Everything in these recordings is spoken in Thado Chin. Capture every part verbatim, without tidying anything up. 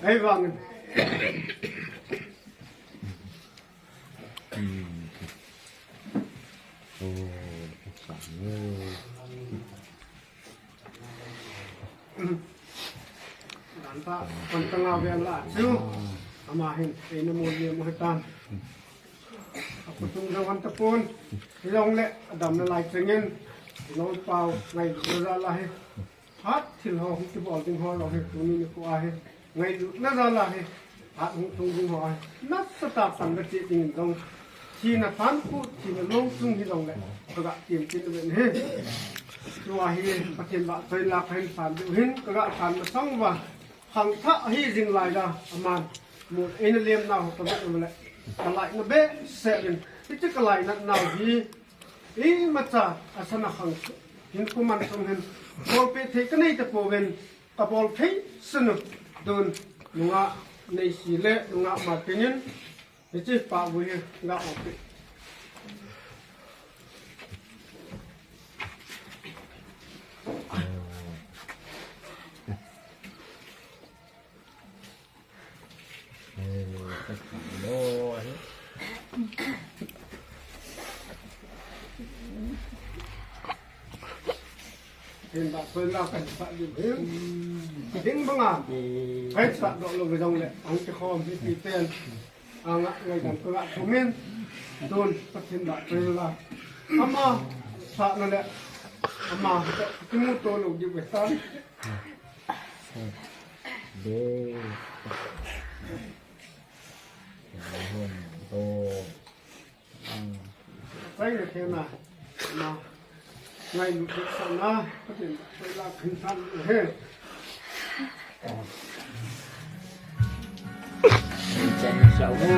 Hei vang. Dan ta, kon tanga vel a chu. Ama hin, eina mu ni mu hitan. Aku tung jong an tapon. Hilong le, adam le lai chengin. Hilong pau, ngai, jala hi. Phat thil ho hung kibol ding ho jong hi tuni nikho a hi ngailutna jal a hi phat hung tung ding ho a hi nasatah a pan kache ding in jong thina phat khu thina long chung hi jong le kaga tem tin ven hi. Tua hi Pathen vahchoi la kahin san diu hin kaga san masang uva khangthah ahi jing lai a aman mun eina lemna ho kavet le kalaina behseh in hiche kalainat nau hi imacha asana khang hinkho man sung hin bolpeh thei kanei tapouvin, kabol thei sunu dun nungah Neisi le nungah Martin in hiche pahvui hi ga ompeh. Hin ba koi la kan sa di hin. Ding banga. Kai sa do lo jong le. Ang ke khom hi pi pen. Anga ngai kan ko la kumin. Don Pathen ba koi la. Ama sa na le. Ama kimu to lo di betan. Be. Sai le thena. Na. Ngai lu sa na. Patin. Sai la khin san he. Chen sa wo.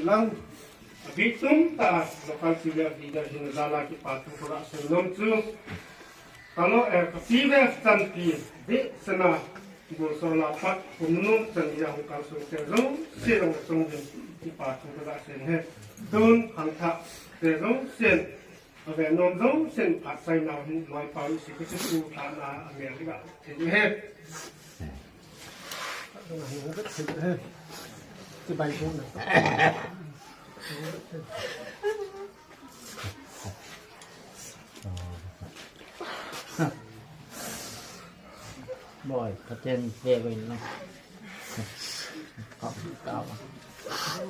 Lang, abih tum tah a, local C V F leader hina jal a kipa thu kaga sei nom chu. Kalo, eh, ka P V F chanpi, dehset a, Gulsol a pat, kum nung chan geiya hung kalsong te jouse, jong song din, kipa thu kaga sei e. Tun, khangthah te jouse, ave nom jouse, phat chai nau hin, loipa isi kisu tu, phat na, amel ga, thei e. Boy, Pathen ve ve na. Kap, kap.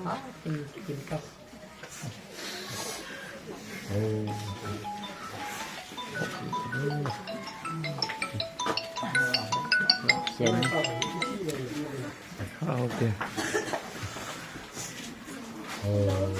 Ah, kin, kin kap. Oh. Sen. Ah, okay. Oh.